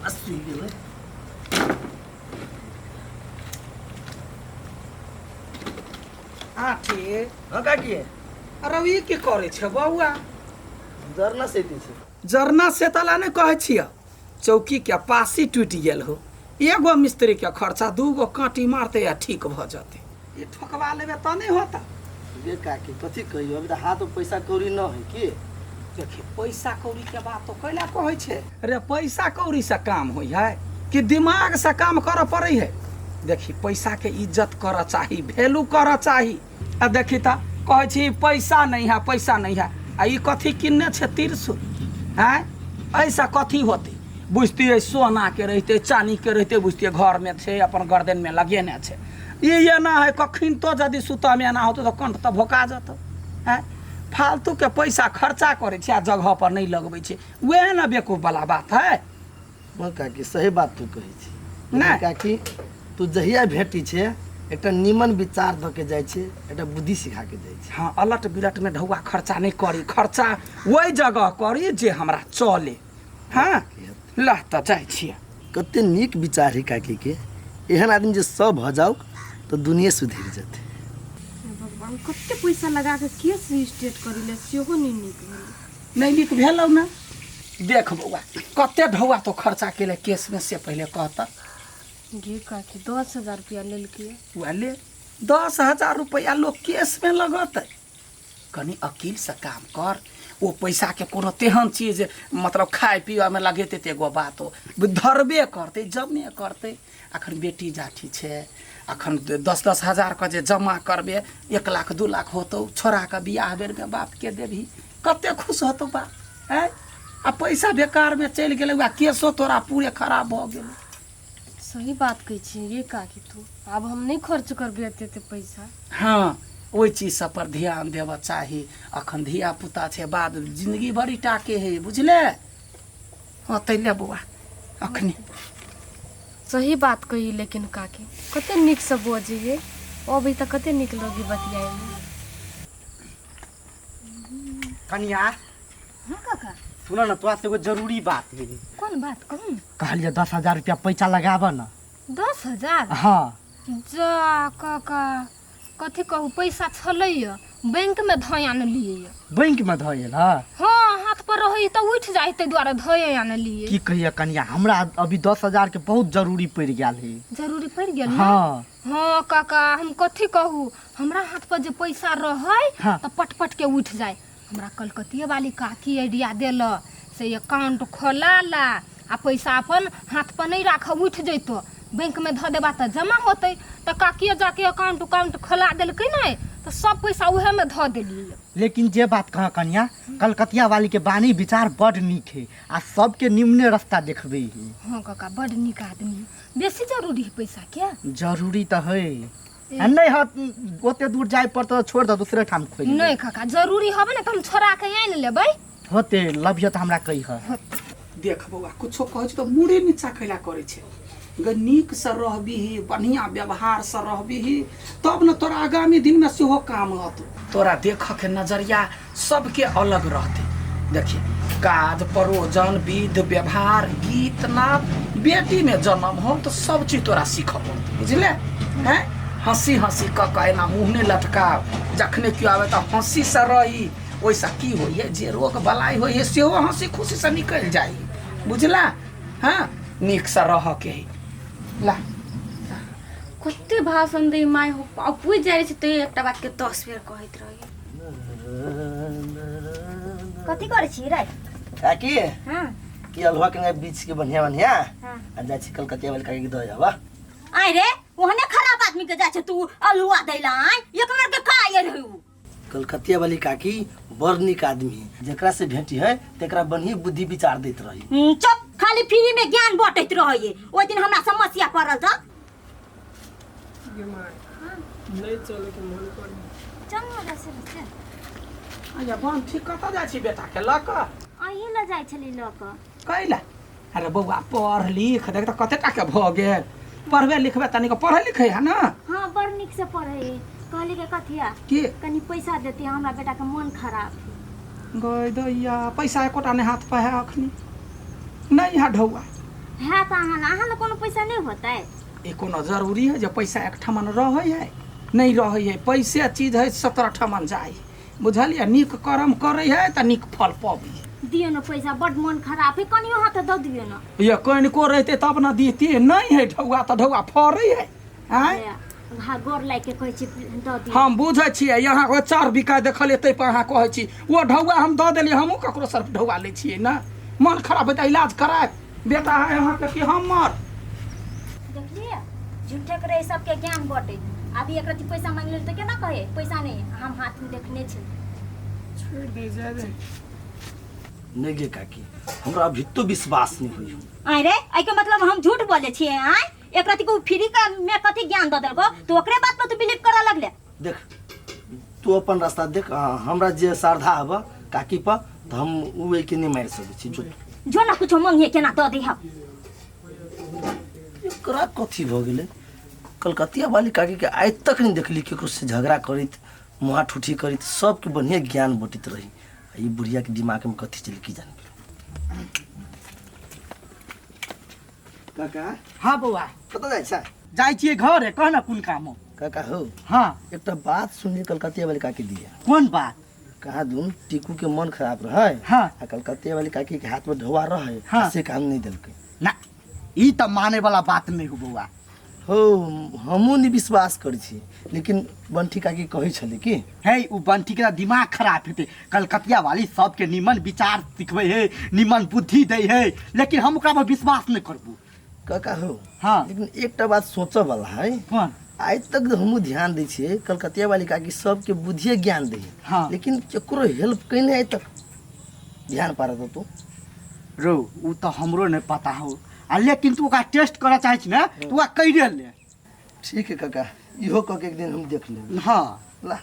सुइ गेलै। आठी। हँ काकी। अरे ई की करै छै बौआ? जरना सेती छै। जरना सेतला नहि कहै छियै, चौकी के पासी टूटि गेल हो। एगो मिस्त्री के खर्चा, दूगो काँटी मारते आ ठीक भऽ जेतै। ई ठोकवा लेबै तऽ नहि होता। गे काकी, कथी कहियो, अभी तऽ हाथ में पैसा कौड़ी न है की। देखी, पैसा कौड़ी के बात तो कैला कहै छै रे? पैसा कौड़ी से काम होइ है कि दिमाग से काम करऽ पड़ै है? देखी, पैसा के इज्जत करऽ चाही, वैल्यू करऽ चाही। आ देखी तऽ कहै छी पैसा नहीं है, पैसा नहीं है, आ ई कथी किनने छै त्रिशूल? आँय, ऐसा कथी होतै? बुझतियै सोनाके रहितै, चानीके रहितै, बुझतियै घरमे छै, अपन गर्दनमे लगेने छै। ई एना है, कखन तो यदि सुतऽमे एना होतौ तऽ कंठ तऽ भोका जेतौ। आँय, फालतूके पैसा खर्चा करै छै आ जगहपर नहि लगबै छै, वएह ने बेवकूफवला बात है। हँ काकी, सही बात तू कहै छी। नहि। काकी, तू जहिया भेटी छै एकटा नीमन विचार दऽ के जाइ छै, एकटा बुद्धि सिखा के जाइ छै। हँ, अलट बिलटमे ढौआ खर्चा नहि करी, खर्चा ओहि जगह करी जे हमरा चले। हँ, लह तऽ जाइ छियै। कते नीक विचार है काकी के। एहन आदमी जे सब भऽ जाउ तऽ दुनिये सुधरि जेतै। हे भगवान, कते पैसा लगा के केस स्ट्रेट करेले, सेहो नहि नीक भेलै। नहि नीक भेलौ ने? देख बौआ, कते ढौआ तो खर्चा केले केसमे से पहिले कहता। गे काकी, 10,000 रुपया लेलकै। वएह ले, 10,000 रुपैआ लोक केसमे लगतै? कनि अकीलसँ काम कर। ओ पैसाके कोनो तेहन चीज मतलब खाय पियऽमे लगेतै तऽ एगो बात हो, धरबे करतै, जमे करतै। अखन बेटी जाठी छै, अखन 10-10 हजारके जे जमा करबे, 1 लाख 2 लाख होतौ। छोड़ाके बियाह बेरमे बापके देबही, कते खुश होतौ बाप? आँय, आ पैसा बेकारमे चलि गेलै, वएह केसो तोरा पूरे खराब भऽ गेलै। सही बात कहै छी गे काकी तू। आब हम नहि खर्च करबै एते एते पैसा। हँ, ओहि चीज सब पर ध्यान देबऽ चाही। अखन धिया पुता छै, बाद जिंदगी भरि टाके है, बुझले? हँ, तै ले बौआ अखनी। सही बात कही, लेकिन काकी कते नीकसँ बजै है, अबै तऽ कते नीक लगी बतियाइमे। कनिया। हँ काका। सुन न, तोरा से एगो जरूरी बात है। कोन बात, कहू ने। कहलियै 10,000 रुपया पैसा लगाब न। 10,000? हाँ। जा काका, कथी कहू, पैसा छलैया, बैंक में धऽ आनलियै। बैंक में धऽ एल हँ? हाँ, हाथ पर रहै तऽ उठि जाइ, ताहि दुआरे धऽ आनलियै। की कहिए कनिया, हमरा अभी 10,000 के बहुत जरूरी पड़ि गेल है। जरूरी पड़ि गेल ने? हाँ। हाँ काका, हम कथी कहू, हमरा हाथ पर जे पैसा रहै तऽ पट पट के उठि जाय। हमरा कलकतिये वाली काकी आइडिया देल से अकाउंट खोला ला आ पैसा अपन हाथ पर नहीं राख, उठि जैतो, बैंक में धऽ देबा तऽ जमा होतै। तऽ काकिए जाके अकाउंट उकाउंट खोला देलकै ने, तऽ सब पैसा उहे में धऽ देलियै। लेकिन जे बात कह कनिया, कलकतिया वाली के बानी विचार बड नीक है आ सबके निम्ने रास्ता देखबे है। हाँ काका, बड नीक आदमी है। बेसी जरूरी है पैसा के? जरूरी तऽ है आ नहीं हत ओते दूर जाय पड़त तऽ छोड़ दऽ, दूसरे ठाम खोलि लेबै। नहीं काका, जरूरी हबे ने तऽ हम छोड़ा के आनि लेबै। होते, लभियो तऽ हमरा कहिह। देख बौआ, कुछो कहै छै तऽ मूड़े नीचा कैला करै छै। गे, नीकसँ रहबिही, बढ़िआँ व्यवहारसँ रहबिही, तब ने तोरा आगामी दिनमे सेहो काम अतौ। तोरा देखऽके नजरिया सबके अलग रहतै। देखी, काज परोजन, विध व्यवहार, गीत नाद, बेटीमे जन्म हो तऽ सब चीज तोरा सीखऽ पड़तौ, बुझले? हैं, हँसी हँसी कऽ कऽ एना मुँह नहि लटकाव। जखने केओ आबै तऽ हँसीसँ रही। ओहिसँ की होइए, जे रोग बलाइ होइए सेहो हँसी खुशीसँ निकलि जाइ, बुझला? हँ, नीकसँ रहऽके हइ। ला। कते भाषण दै माय हो, आ पूछि जाइ छै तऽ एकटा बात के 10 बेर कहैत रहै। कथी करै छी रे? काकी। हाँ। की अल्हुआ के बीच के बढ़िया बढ़िया हाँ। आ जाइ छी कलकतिया वाली काकी के दऽ आबा। आय रे, ओहने खराब आदमी के जाइ छै तू अल्हुआ दैला? आय, एक बेर के का आयल है उ? कलकतिया वाली काकी बड़ नीक आदमी है, जेकरा से भेटी है तेकरा बढ़िया बुद्धि विचार दैत रही। चुप, खाली फ्री में ज्ञान बटैत रहैये। ओहि दिन हमरा समस्या पड़ल तऽ गे माय, नहीं चले के मन कर। चल न रसे रसे। अच्छा बन, ठीक, कतऽ जाइ छी बेटाके लऽ कऽ? अहीं लऽ जाइ छली लऽ कऽ। कैला? अरे बौआ, पढ़ लिख, देख तऽ कते टाके भऽ गेल। पढ़बे लिखबे तनिक, पढ़ै लिखै है ने? हाँ, बड़ नीक से पढ़े है। कहली के कथिया की? कनी पैसा देती, हमरा बेटा के मन खराब है। गय दैया, पैसा एकोटा नहि हाथ पर है अखनी, नहीं है ढौआ। है तऽ अहाँ अहाँ लग कोनो पैसा नहि होतै। ई कोनो जरूरी है जे पैसा एकठमन रहै है? नहि रहै है। पैसे चीज है 17 ठमन जाइ, बुझलियै? नीक कर्म करै है तऽ नीक फल पबै है। दियौ ने पैसा, बड मन खराब है, कनियो हाथ दऽ दियौ ने। ये कनिको रहते तब ने दितियै। नहि है ढौआ तऽ ढौआ फड़ै है। आँय, घा गोर लागि के कहै छी, दऽ दियौ। हम बुझै छियै, यहाँ ओ चाउर बिकाय देखलियै, ताहि पर अहाँ कहै छी। ओ ढौआ हम दऽ देलियै, हमहूँ ककरो सर ढौआ लै छियै ने। मन खराब हेतै, इलाज करायब। बेटा है अहाँके कि हमर? देखलियै, झूठे के रहे सबके ज्ञान बटे। अभी एक रत्ती पैसा मांगि लेल तऽ केना कहे पैसा नहीं, हम हाथ में देखने छी। छोड़ि दे, जाय दे। नहि गे काकी, हमरा अभी तो विश्वास नहीं हुई। आय रे, एहि के मतलब हम झूठ बोले छियै? आय, एक रत्ती को फ्री का में कथी ज्ञान दऽ देलको तो ओकरे बात पर तू बिलीव करऽ लगले? देख, तू अपन रास्ता देख। हमरा जे श्रद्धा हब काकी पर, तऽ हम उ के नहीं मारि सकै छी। जो जो ना कुछो मंगे केना दऽ दे हम। एकरा कथी भऽ गेलै? कलकतिया वाली काकी के आइ तक नहीं देखली केकरो से झगड़ा करैत, मुँहा ठूठी करैत। सबके बढ़िया ज्ञान बटैत रही। आ ई बुढ़िया के दिमाग में कथी चले की जान। काका। हाँ बौआ। कतऽ जाइ छै? जाइ छियै घरे, कह न कोन काम हो। काका हो। हाँ। एकटा बात सुनली कलकतिया वाली काकी दिया। कोन बात? कहा दून टीकू के मन खराब रहे। हाँ। आ कलकतिया वाली काकी के हाथ में ढोआ रहे। हाँ। से काम नहीं देलकै। ना, ई तऽ माने वाला बात नहीं हो बौआ। हो, हमहूँ नहीं विश्वास करै छी, लेकिन बंठी काकी कहै छलै कि हे, उ बंठी के दिमाग खराब हेतै। कलकतिया वाली सबके निमन विचार सिखबै है, निमन बुद्धि दै है, लेकिन हम ओकरा पर विश्वास नहीं करबू। काका हो। हाँ। लेकिन एकटा बात सोचऽ वाला है। कोन? आइ तक हमहूँ ध्यान दै छियै, कलकतिया वाली काकी सबके बुद्धिए ज्ञान दै है। हाँ। लेकिन केकरो हेल्प कयने आइ तक ध्यान पारत तू? रो, उ तऽ हमरो नहीं पता हो आ, लेकिन तू ओकरा टेस्ट करऽ चाहै छी ने तऽ ओकरा करिए ले। ठीक है काका, इहो कऽ के एक दिन हम देख लेब। हाँ। ला।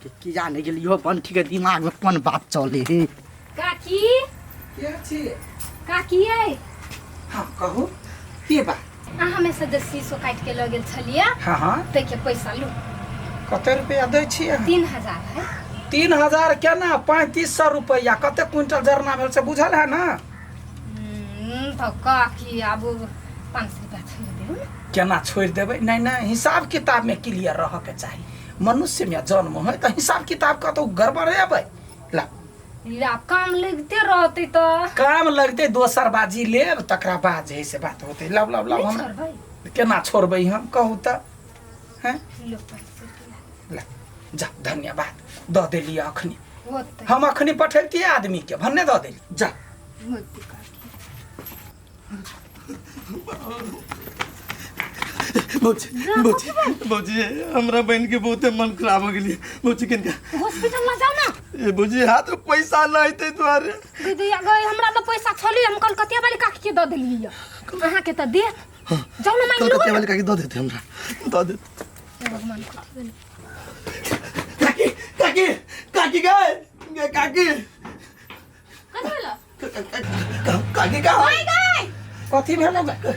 की जाने गेल इहो बंठी के दिमाग में कोन बात चले है। काकी। के छी? काकी यै। हाँ, कहू, के बात? अहाँ में से जे शीशो काटि के लऽ गेल छलियै। हाँ हाँ। ताहिके पैसा लू। कते रुपया दै छियै? 3000 है। 3000 केना? 3500 रुपया। कते क्विंटल जरना भेल से बुझल है ना? तऽ काकी, आब 500 रुपया छोड़ि दियौ ने। केना छोड़ि देबै? नहि नहि, हिसाब किताब में क्लियर रहऽ के चाही। मनुष्य में जन्म है तऽ हिसाब किताब कतौ गड़बड़ हेबै ला। ला, काम लगिते रहतै तऽ। काम लगतै, दोसर बाजी लेब, तकरा बाद जे है से बात होतै। लब लब लब। नहि हमरा छोड़बै। केना छोड़बै हम, कहू तऽ? हैं, लो 500 रुपया। ला जा, धन्यवाद, दऽ देलियै अखनी। होतै। हम अखनी पठैतियै आदमी के, भन्ने दऽ देली, जा। होतै काकी। भौजी, भौजी, भौजी, हमरा बहन के बहुते मन खराब हो गेली भौजी। किनका हॉस्पिटल में जाओ ना। ए भौजी, हाथ में पैसा नहीं ते दुआरे। दीदी गए, हमरा में पैसा छलै, हम कलकतिया वाली काकी के दऽ देलियै। अहाँके तऽ देत, जाउ ने, मांगि लू। कलकतिया वाली काकी दऽ देते, हमरा दऽ देते। भगवान, कथी भेलै? काकी, काकी, काकी गए गे काकी। कथी भेलो? काकी का कथी भेलो गे?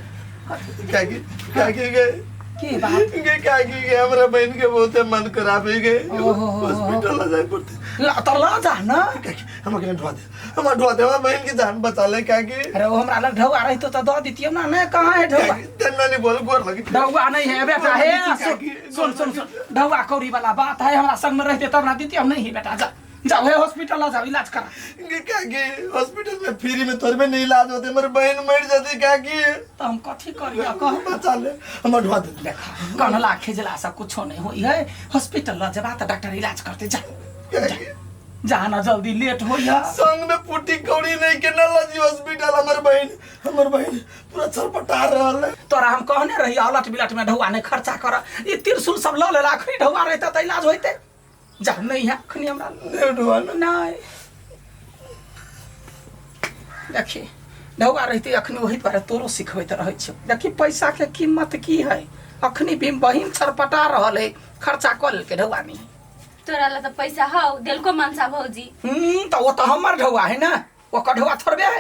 काकी, काकी गए। की बात? गे काकी गे, हमरा बहन के बहुते मन खराब हो गए। ओहो। हॉस्पिटल ला जाए पड़ते। ला तऽ लऽ जा ना। काकी, हमरा के ढोआ दे, हमरा ढोआ दे, हमरा बहन की जान बचा ले काकी। अरे, वो हमरा लग ढौआ रहितो तऽ दऽ दितियौ ना। नहीं, कहाँ है ढौआ? काकी, तन्ना नहीं बोल, गोर लगी। ढौआ नहीं है बेटा। हे, काकी, सुन सुन सुन, ढौआ कौड़ी वाला बात है। हमरा संग में रहते तब ना दितियौ। नहीं है बेटा, जा जाओ, हे हॉस्पिटल ला जाओ, इलाज करा। गे काकी, हॉस्पिटल में फ्री में तोर में नहीं इलाज होते, मेरे बहन मर जाती काकी। तऽ हम कथी करिया, कह? बचा ले, हमरा ढोआ दे। देख, कनला खिजला से कुछो नहीं होई है। हॉस्पिटल ल जबा तऽ डॉक्टर इलाज करते। जा काकी। जा ना, जल्दी, लेट होई है। संग में पुटी कौड़ी नहीं के ना लजी हॉस्पिटल। हमर बहन, हमर बहन पूरा छरपटा रहल है। तोरा हम कहने रही, अलट बिलट में ढौआ नहीं खर्चा कर। ई त्रिशूल सब लऽ लेला। अखनी ढौआ रहता तऽ इलाज होइते। जा, नहीं है अखनी हमरा। नहीं ढोआ ना? नहीं, देखी, ढौआ रहते अखनी, ओही दुआरे तोरो सिखबैत रहै छियौ। देखी, पैसा के कीमत की है। अखनी भी बहिन छरपटा रहल है, खर्चा कऽ लेलकै, ढौआ नहीं। तोरा ला तऽ पैसा हौ, देलको मनसा भौजी। तऽ ओ तऽ हमर ढौआ है ना, ओकर ढौआ थोड़बे है।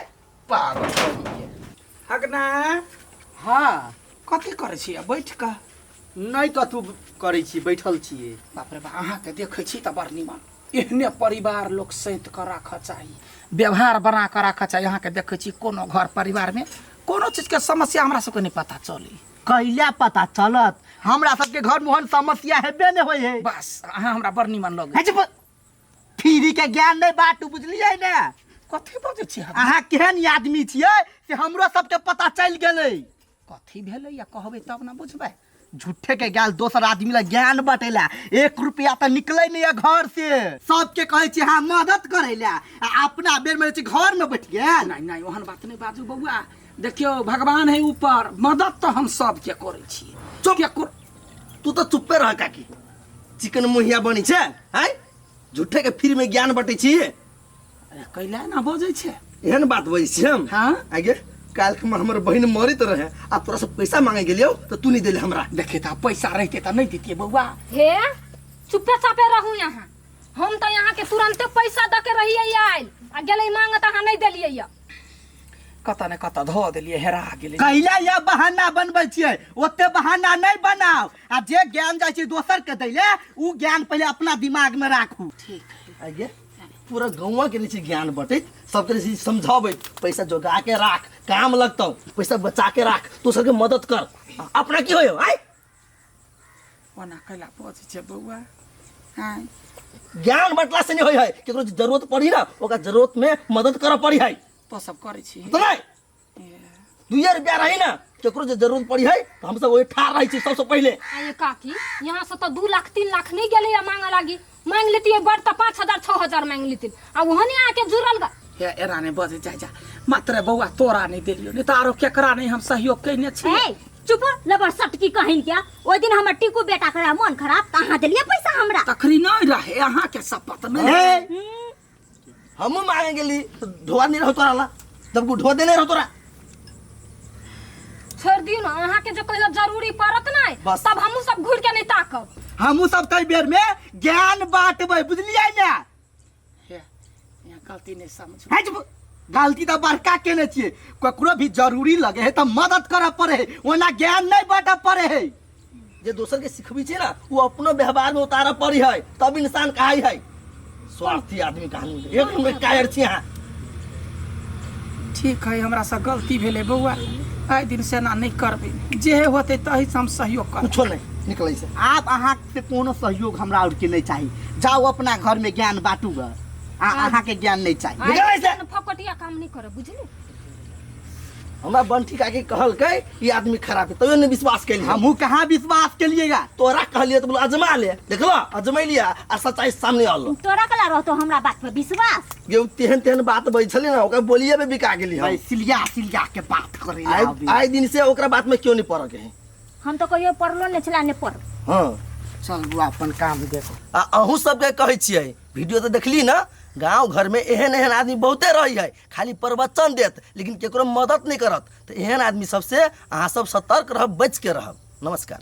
पागल हगना। हाँ। कथी करै छियै बैठ कऽ? नहि कतहु करै छी, बैठल छियै। बाप रे बा, अहाँके देखै छी तऽ बड़ निमन। एहने परिवार लोक सैत कऽ राखऽ चाही, व्यवहार बना कऽ राखऽ चाही। अहाँके देखै छी, कोनो घर परिवारमे कोनो चीजके समस्या हमरा सबके नहि पता चली। कैला पता चलत? हमरा सबके घर में ओहन समस्या हेबे नहि होइ है। बस अहाँ हमरा बड़ निमन लगै। हे चुप, फ्री के ज्ञान नहि बाटू, बुझलियै ने? कथी बजै छी हम? अहाँ केहन आदमी छियै से हमरो सबके पता चलि गेलै। कथी भेलै या कहबै तब ने बुझबै। झूठे के गेल दोसर आदमी ला ज्ञान बटेला, 1 रुपया तऽ निकलै नहीं है घर से। सबके कहै छी अहाँ मदद करै ला, आ अपना बेर में घर में बैठ गेल। नहीं नहीं, ओहन बात नहीं बाजू बौआ। देखियौ भगवान है ऊपर, मदद तऽ हम सबके करै छी। चुप। केकरो तू तऽ चुप्पे रह काकी, चिकन मुहिया बनी छै हैं, झूठे के फ्री में ज्ञान बटै छी। अरे कैला ना बजै छै? एहन बात बजै छी हम? हाँ। आगे काल्हि के हमर बहिन मरैत रहे आ तोरा से पैसा मांगे गेलियौ तऽ तू नहीं देले हमरा। देखे तऽ पैसा रहते तऽ नहीं देतियै बौआ। हे चुप्पे चापे रहू यहाँ, हम तऽ यहाँ के तुरंते पैसा दऽ के रहियै आयल आ गेलै मांगे तऽ अहाँ नहीं देलियै यऽ। कतऽ ने कतऽ धऽ देलियै, हेरा गेलै। कैला या बहाना बनबै छियै? ओते बहाना नहीं बनाओ, आ जे ज्ञान जाइ छै दोसर के दैले उ ज्ञान पहिले अपना दिमाग में राखू। ठीक है। आगे पूरा गौवा के नीचे ज्ञान बटैत, सबके नीचे समझाबैत, पैसा जोगा के राख, काम लगतौ, पैसा बचा के राख, दोसर के मदद कर, अपना की होयो आय? ओना कैला बजै छै बौआ? आँय ज्ञान बटला से नहीं होय है, केकरो जरूरत पड़ी ना ओकरा जरूरत में मदद करऽ पड़ी है। तो सब करै छी तो नहीं 2 रुपया रही ना, केकरो जे जरूरत पड़ी है तो हम सब वही ठार रही छी सबसे पहले। आ ये काकी यहाँ से तो 2 लाख 3 लाख नहीं गेलै मांगे लागी, मांग लेती बड़ तो 5 हजार 6 हजार मांग लेती आ वहाँ नहीं आके जुड़ल गा। हे एना नहीं बजै, जा जा मात्र बौआ तोरा नहीं देलियौ, नहीं तऽ आरो केकरा नहीं हम सहयोग कयने छी। ए चुप लबर सटकी कहिन क्या, ओइ दिन हमर टीकू बेटा के मन खराब तऽ अहाँ देलियै पैसा हमरा। तखरी नहीं रहे अहाँ के शपथ नहीं। ए, हमहूँ मांगे गेली तो ढोआ नहीं रहो तोरा ला, जब ढो देने रहो तोरा। छोड़ दियौ ना, अहाँ के जो कहियो जरूरी पड़त नहीं बस। तब हमहूँ सब घुर के नहीं ताकब। हमहूँ सब तै बेर में ज्ञान बांटबै, बुझलियै ने? हे यहाँ गलती नहीं समझू। हे चुप, गलती तऽ बड़का केने छियै। ककरो भी जरूरी लगे है तऽ मदद करऽ पड़े है, ओना ज्ञान नहीं बांटऽ पड़े है। जे दोसर के सिखबी छै ना वो अपनो व्यवहार में उतारऽ पड़ी है, तब इंसान कहाई है। स्वार्थी आदमी कहानी एक नंबर कायर छी अहाँ। ठीक है, हमरा से गलती भेलै बौआ, आइ दिन से एना नहीं करबै, जे होतै तही से हम सहयोग करबै। कुछो नहीं निकलै से। आब अहाँ से कोनो सहयोग हमरा और के नहीं चाही, जाओ अपना घर में ज्ञान बांटू ग, आ अहाँ के ज्ञान नहीं चाही। निकलै से। फकटिया काम नहीं करब बुझली। हमरा बंठी काकी कहलकै ई आदमी खराब है, तैयो नहीं विश्वास केलियै। हमहूँ कहाँ विश्वास केलिएगा। तोरा कहलियै तऽ बोल अजमा ले, देखलो अजमैलियै आ सच्चाई सामने आलो। तोरा कला रहतो हमरा बात पर विश्वास? गे तेहन तेहन बात बजै छलै ना, ओकरा बोलिए में बिका गेली हम। भाई सिलिया सिलिया के बात करे आइ आइ दिन से ओकरा बात में क्यों नहीं पड़ऽ के है। हम तो कहियो पढ़लो नहीं छला ने पढ़। हाँ चल बुआ अपन काम देखो। आ अहूँ सबके कहै छियै, वीडियो तऽ देखली ना, गांव घर में एहन एहन आदमी बहुते रही है, खाली प्रवचन देत लेकिन केकरो मदद नहीं करत, तऽ एहन आदमी सबसे अहाँ सब सतर्क रहब, बच के रहब। नमस्कार।